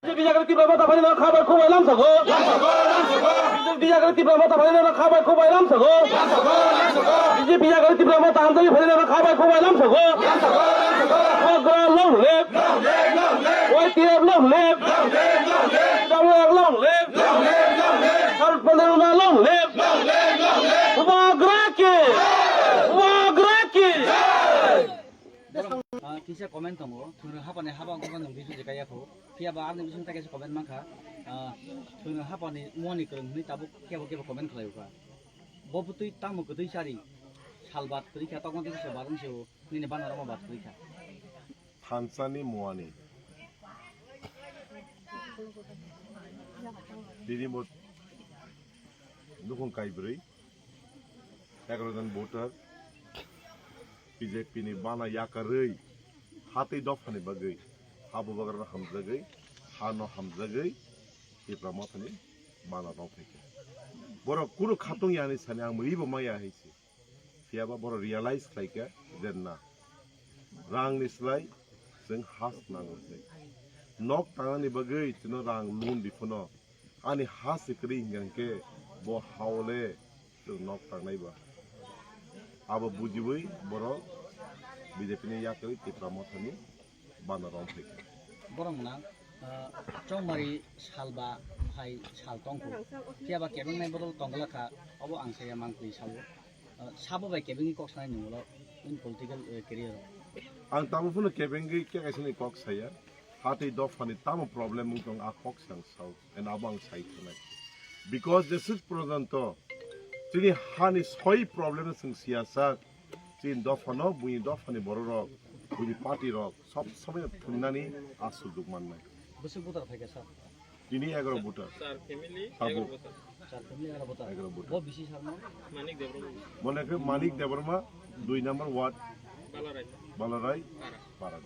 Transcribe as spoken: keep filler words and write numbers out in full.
B J P jagre Tipra Motha phainai no kha bai khubai lamsago. B J P jagre Tipra Motha phainai no kha bai khubai lamsago. B J P jagre Tipra Motha hamjagwi phainai no kha bai khubai lamsago. Bubagra long live. Y T F long live. Long live, long live. Sar Pandey Ruma long live. Bubagra ki. Bubagra ki. Ah, kisa comment tongo, thwngno hapani haba wngkha nwng bisu je kaya kho. Phiya ba ani bising ta kaisa comment mankha, ah, thwngno hapani moni kwrwng hwnwi tabuk kebo kebo comment khlai kha. Bo bwtwi tamo kwtwi sari, sal bat kwrwi kha, tokma twi kisa barwng se o, nini bana rokma bat kwrwi kha. Thansani muani. Tini bo nukhung kaibrwi, egaroh jon voter, B J P ni bana yakarwi, hatwi dophani bagwi, ha bubagrano hamjagwi, hano hamjagwi, Tipra Mothani bana rok phaikha. Borok kunu khatung yani sani ang ribo maya hai se. Phiya ba borok realize khlai kha je na, rangni slai chwng ha se nango hinwi. Nok tangnani bagwi chwngno rang loan di phano ani ha se kwrwi hingka hinkhe bo ha-o le chwng nok tangnai ba. Abo bujiwi borok B J P ni yakarwi Tipra Mothani bana rok phaikha. Borok mwnang, ah, chongmari sal ba hai sal tongkhu. Phiya ba kebengnai bodol tongla kha, obo ang saya mangpli sao. Ah, sabo bai kebengni kok sanai nung ulo in political, eh, career o. Ang tamo phano kebengwi khe kaisa ni kok saya. Hatwi dophani tamo problem wng tong a kok sang sao. And abo ang sai thanai. Because jeswk porjonto chini hani soi problem chwng siyasak, chini dophano, buini dophani bororok, buini party rok, sob somoi thwngnani a sujug mannai. Bwswk voter phaikha sir? Tini egaroh voter. Sir family tabuk egaroh voter. Sir family egaroh voter. Egaroh voter. Bo bisi sir no? Manik Debbarma. Mone khe Manik Debbarma, dui number ward. Balarai. Balarai. Para. Para.